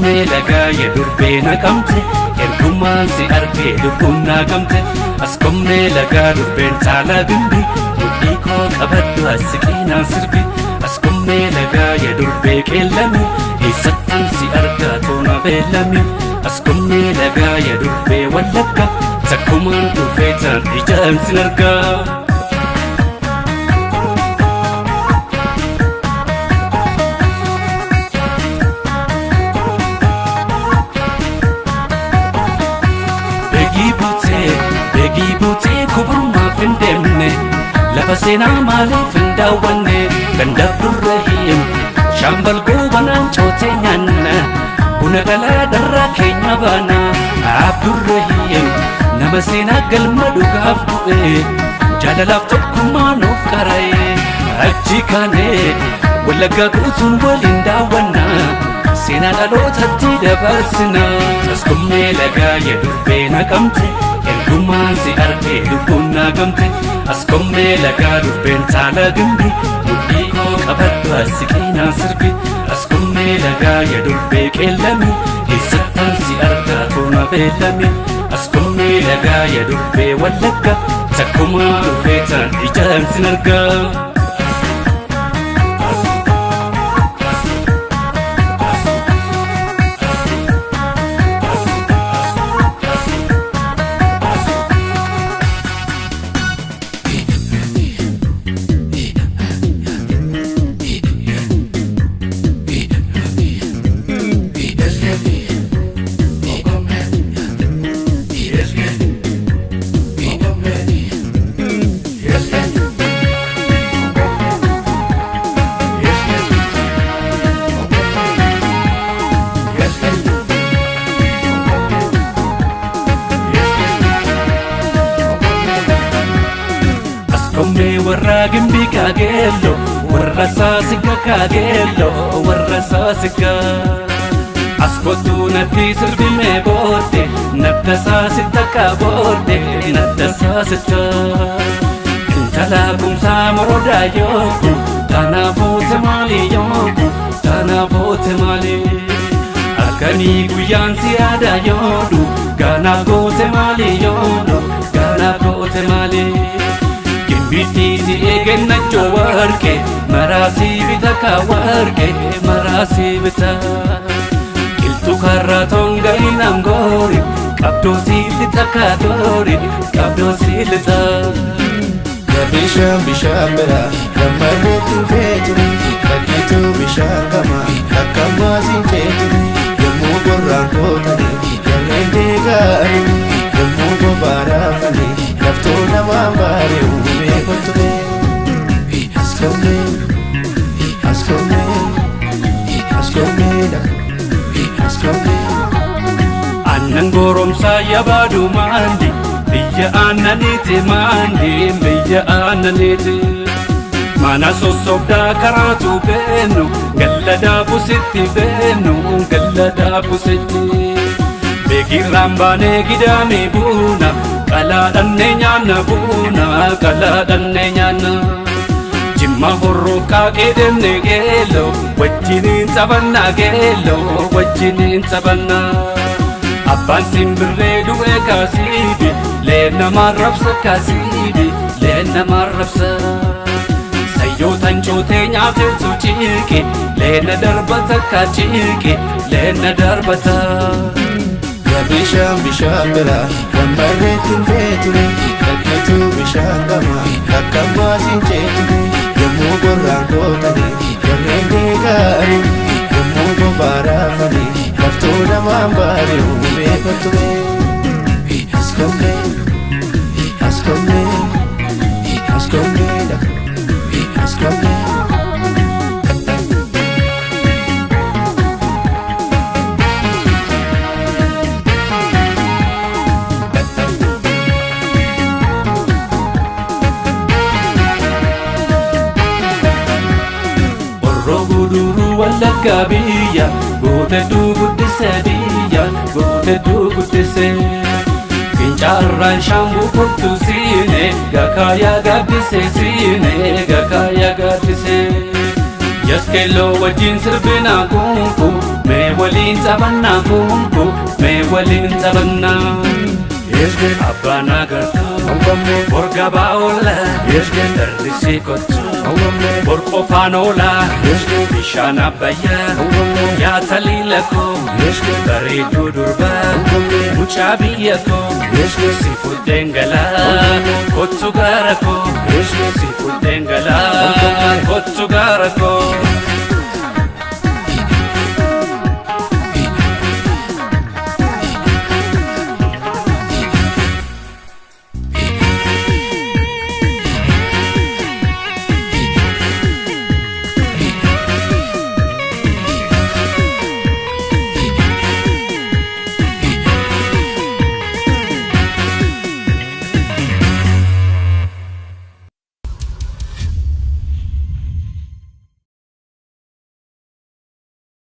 Askommee lagaa ya durbee naqamte, ergumaan si argee lubbuun naagamte. Askommee lagaa durbeen caalaa gimbi, mudhii koo qabadhu asiqeenaan sirbi. Askommee lagaa ya durbee qeellami, eessattan si argaa toona beellami. Askommee lagaa ya durbee Wallagga, takkumaan dhufee taan ijaan sin argaa. Beegii buutee, beegii buutee kuburmaaf hin deemne, lafa seenaa maaliif hin daawwanne? Ganda Abdurrahiim, Shaambal Goobanaan cootee nyaanna, buna galaa darraa keenya baana. Abdurrahiim nama seenaa galma dhugaaf bu'e, jaalalaaf tokkummaa nuuf qara'e. Achi kaanee Wallaggaa guutuun waliin daawwanna, seenaa dhalootatti dabarsina. Askommee lagaa ya durbee naqamte, ergumaan si argee lubbuun naagamte. Askommee lagaa durbeen caalaa gimbi, mudhii koo qabadhu asiqeenaan sirbi. Askommee lagaa ya durbee qeellami, eessattan si argaa toona beellami. Askommee lagaa ya durbee Wallagga, takkumaa dhufee taan ijaan sin argaa. Askommee warra gimbii kaageello, warra saasigga kaageello, warra saasigga. Askottuu natti sirbimee booddee, natta saasitta ka booddee, natta saasitta. Intala kumsaa morodaa yooku, taanaafuu maali yooku, taanaafuu maali. Halkanii guyyaan si yaada yoodhu, gaanaaf goote maali yoodhu, gaanaaf goote maali. Gimbiitti si eegennachoo warqee, maraasii bita ka warqee, maraasii bita. Qilxuu karraa tonga inaan goori, qabdoo si lixa ka doori, qabdoo si lixa. Bishaan bishaan bira lammarreetti feetuni, lakkituu bishaan gama akka maasiin ceetuni, yommuu gorraan kootani jarreen deegaari, yommuu bobaa raafani laftoo namaan baare uumee kottume. Askommee, askommee, askommeedha, askommee. Aannan goromsaa yabaadu maandi, biyya aannaniiti maandi, biyya aannaniiti. Mana sossobdaa karaatu beennu, galla daabusitti beennu, galla daabusitti. Beekirraan baanee gidaamee buuna, qalaadhannee nyaanna buuna, qalaadhannee nyaanna. Jimma horroof qaaqee deemne geelloo, wajjiniin taphannaa geelloo, wajjiniin taphannaa. Abbaan simbirree du'e kaasiibi, leen namaan rabsa kaasiibi, leen namaan rabsa. Sayyootan cootee nyaateetu ciiqe, leena darbata ka ciiqe, leena darbata. Bishaan bishaan bira lammarreetti feetuni, lakkituu bishaan gama akka maasiin ceetuni, yommuu gorraan kootani jarreen deegaari, yommuu bobaa raafani laftoo namaan baare uumee kottume. Askommee, askommee, askommeedha, askommee. Orroo guduruu Wallaggaa biyya, gootedduu guddise biyya, gootedduu guddise. Fincaarraan shaambuu kottu siine, gakaayaa gaaddise siine, gakaayaa gaaddise. Yaskeelloo wajjin sirbinaa kunku, mee waliin taphannaa kunkuu, mee waliin taphannaa. Abbaan agartuu borgabaa oola, darrisii kottu bor qofaan oola, bishaan abbayyaa yaa taliila koo, bareedduu durbaa mucaa biyya koo, si fudheen galaa kottu gaara koo, si fudheen galaa kottu gaara koo.